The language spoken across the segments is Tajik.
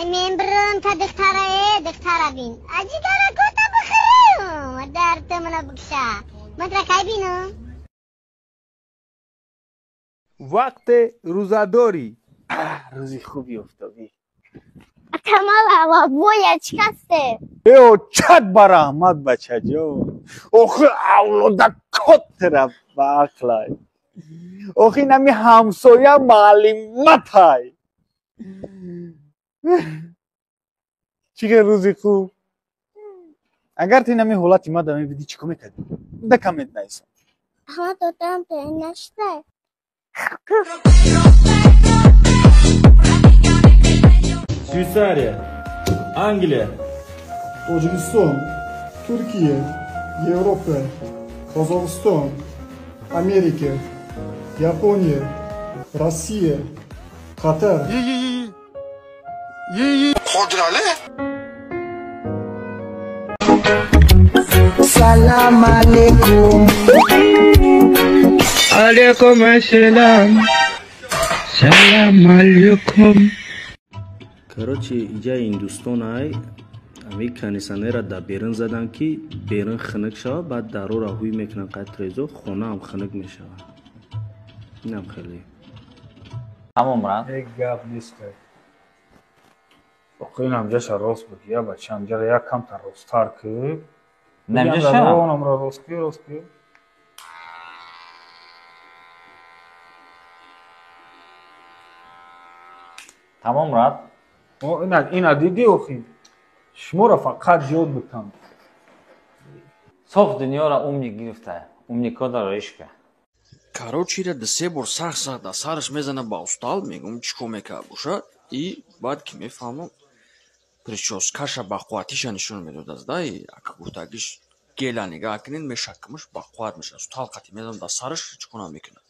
Ай мен брам та духтара, э духтара бин. Аҷигара кота бихӯрам. Дар ту мана бикша. Ман тра кай бинам? Вақте рӯзадорӣ. Рӯзи хуби офтобӣ. Камала боя чӣ касте? Э очат ба раҳмат, бачаҷон. Охи авлода котра ба ақлай. Охи нами ҳамсоя маълиматай. Чӣ хел рӯзи хуб? Агар ту инами ҳолати мада мебидӣ, чӣ кор мекардӣ? Да коммент нависам. Аҳмад отам нашта. Швейцария, Англия, Тоҷикистон, Туркия, Европа, Қазоқистон, Америка, Япония, Россия, Қатар. Салам алейкум. Алейкум ассалам. Салам алейкум. Короче, иҷа Ҳиндустон ай, ами кондитсионерра дар берун задан, ки берун хунук шавад, баъд дарора ҳуй мекунанд қайд трезо, хонаам хунук мешавад. Инам хеле. Тамом рад. Ҳеҷ гап нест. Охи ин ҳамҷаша рост буд, я бача, ҳамҷара як камтар росттар ки. Намҷаша? Онамро рост ки, рост ки. Тамом рад. Ина дидӣ охи? Шуморо фақат ёд бикам. Соф дунёро умник гирифта. Умникода роишка. Короче, ира ду-се бор сахт сахт дар сараш мезана ба устал, мегӯм чӣ кор мекард бошад, и баъд ки мефаҳмам, прическаша бақувватиша нишон медодааст, да, ака гуфтагиш гела нигаҳ кунед, мешакмаш бақувват мешавад. Устал қати мезанам дар сараш, чӣ кор намекунад.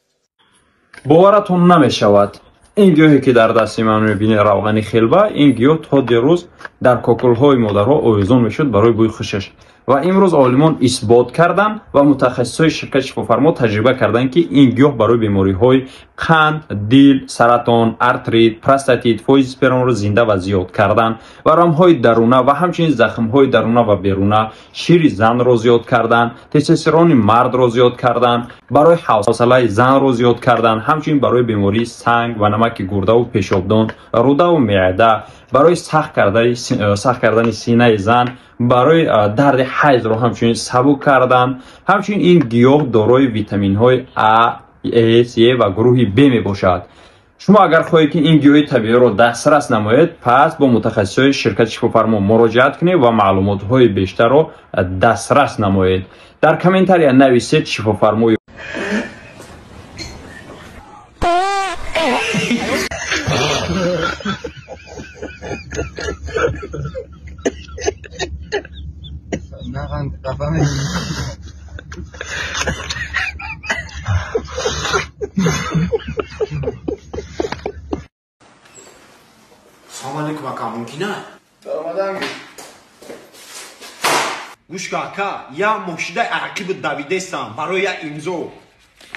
Боваратон намешавад. Ин гиёҳе ки дар дасти ман мебинед, равғани хелба, ин гиёҳ то дирӯз дар кокулҳои модарҳо овезон мешуд барои бӯи хушаш. Ва имрӯз олимон исбот карданд ва мутахассисои ширкати шифофармо таҷриба карданд, ки ин гиёҳ барои бемориҳои қанд, дил, саратон, артрит, простатит, фоизи спермро зинда ва зиёд кардан, варамҳои даруна ва ҳамчунин захмҳои даруна ва беруна, шири занро зиёд кардан, тестостерони мардро зиёд кардан, барои ҳавсалаи занро зиёд кардан, ҳамчунин барои бемории санг ва намаки гурдаву пешобдон, рудаву меъда, барои сахт кардани синаи зан, барои дарди ҳайзро ҳамчунин сабук кардан. Ҳамчунин ин гиёҳ дорои витаминҳои А, С, Е ва гурӯҳи Б мебошад. Шумо агар хоҳед, ки ин гиёҳи табииро дастрас намоед, пас бо мутахассисои ширкати шифофармо муроҷиат кунед ва маълумотҳои бештарро дастрас намоед. Дар комментария нависед шифофармо. Салом алейкум, ака, мумкин а? Даромаданги. Гӯш ка, ака, я мошидаи арақибут давидестам барои я имзо.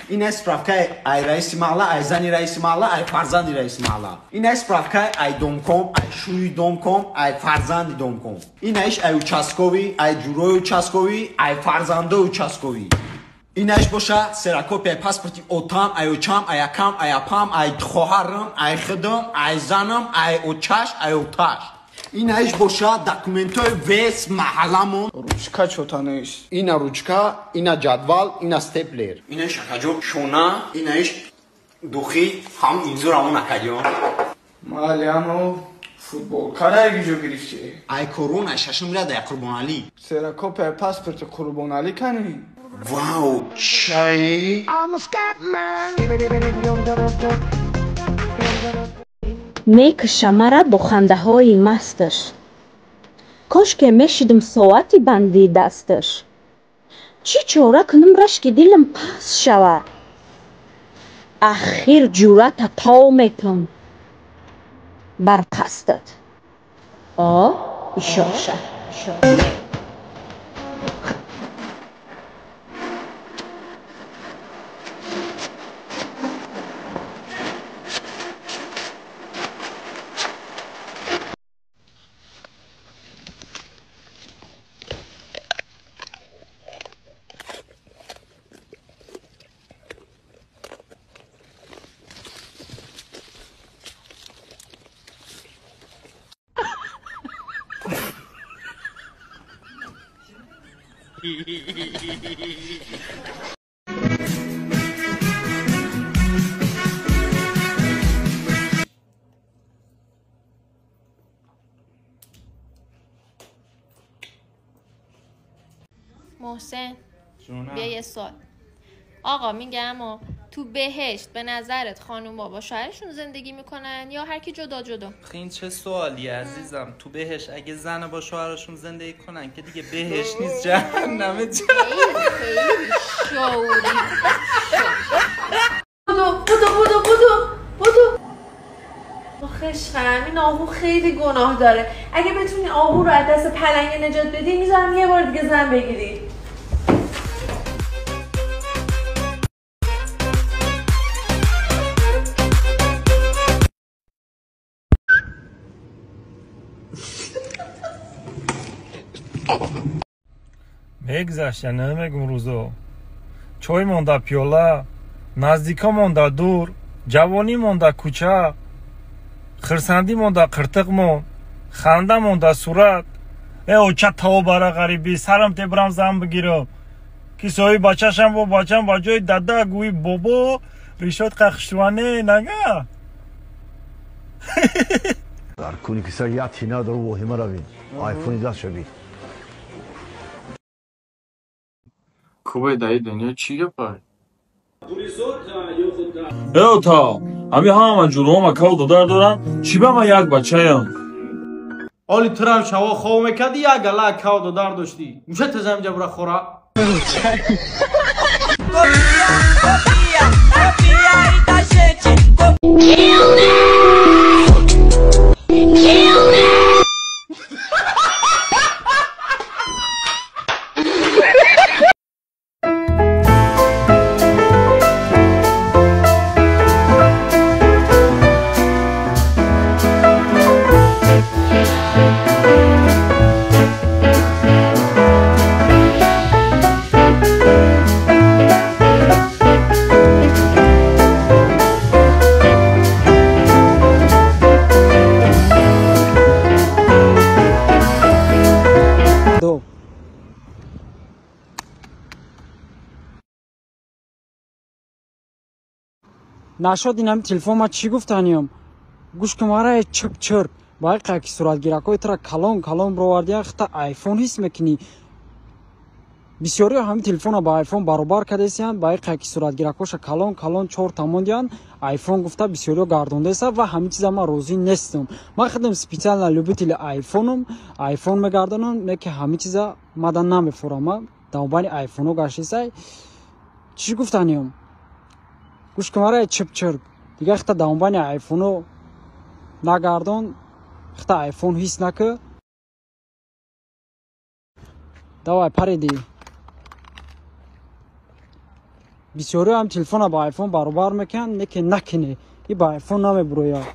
Ин ай справкаи ай раиси маҳалла, ай зани раиси маҳалла, ай фарзанди раиси маҳалла. Ин ай справкаи ай домком, ай шӯи домком, ай фарзанди домком. Ин айш ай участковӣ, ай ҷурои участковӣ, ай фарзандои участковӣ. Ин айш боша ксерокопияи паспорти отам, ай очам, ай акам, ай апам, ай хоҳарам, ай худам, ай занам, ай очаш, ай оташ. Ин айш боша документҳои вес маҳалламон. Ручка чота нест. Ина ручка, ина ҷадвал, ина степлер. Ина иш акаҷон шона, ина иш духи, ҳам имзо равон акаҷон. Маляно футболкара гиҷо гирифтӣ? Ай корона, ай шашум ряд, ай Қурбоналӣ. Ксерокопияи паспорти Қурбоналӣ кани? Вау, чай. Мекуша мара бо хандаҳои масташ. Кошке мешидам соати банди дасташ. Чӣ чора кунам, рашки дилам паст шава? Ахир ҷуръата тов метон бар қасдат. О, ишоша. محسن بیا یه سوال. آقا میگم تو بهشت به نظرت خانوما با شوهرشون زندگی میکنن یا هر کی جدا جدا؟ این چه سوالیه عزیزم؟ تو بهشت اگه زن با شوهرشون زندگی کنن که دیگه بهشت نیست، جهنمه. خیلی شعوری. بدو بدو بدو بدو بدو. خشخم این آهو خیلی گناه داره. اگه بتونی آهو رو از دست پلنگ نجات بدی میذارم یه بار دیگه زن بگیری. мегзашта намегум рӯзо, чой монда пиёла, наздико монда дур, ҷавонӣ монда кӯча, хирсандӣ монда қиртиқ монд, ханда монда сурат. Э оча таво бара ғарибӣ, сарам тебрам зан бигирам, ки соҳиби бачашам бо бачам ба ҷои дада гӯи бобо ришот қахшуане нага. Дар куни киса як тина дору воҳима равин, айфони даст шавӣ. Кубай даи дунё чӣ гапай? Э та, ҳами ҳама ҷурома кав додар дорам, чӣ ба ман як бачаям? Оли турам шаво хов мекарди, як гала кав додар доштӣ. Муша тезам ҷабра хора. Kill me! Нашод инами телефон ма чӣ гуфтаниём? Гӯш кун мара, чирк чирк. Байқа ки суратгиракҳои тура калон калон бировардия, хата айфон ҳис мекунӣ. Бисёриҳо ҳамин телефонро ба айфон баробар кардесиянд, байқа ки суратгиракҳоша калон калон чор тамон диҳанд, айфон гуфта бисёриҳо гардондаеса ва ҳамин чиза ман розӣ нестам. Ман худам специально любители айфоном, айфон мегардонам, не ки ҳамин чиза мада намефурам. Ман дар мобайни айфонҳо гаштесай. Чӣ гуфтаниём? Гӯш кун мара, чирк чирк. Дигар хата дар мобайни айфонҳо нагардон, хата айфон ҳис накӣ. Давай париди. Бисёриҳо ҳам телефонро ба айфон баробар мекунанд, не ки накунӣ. И ба айфон намебурояд.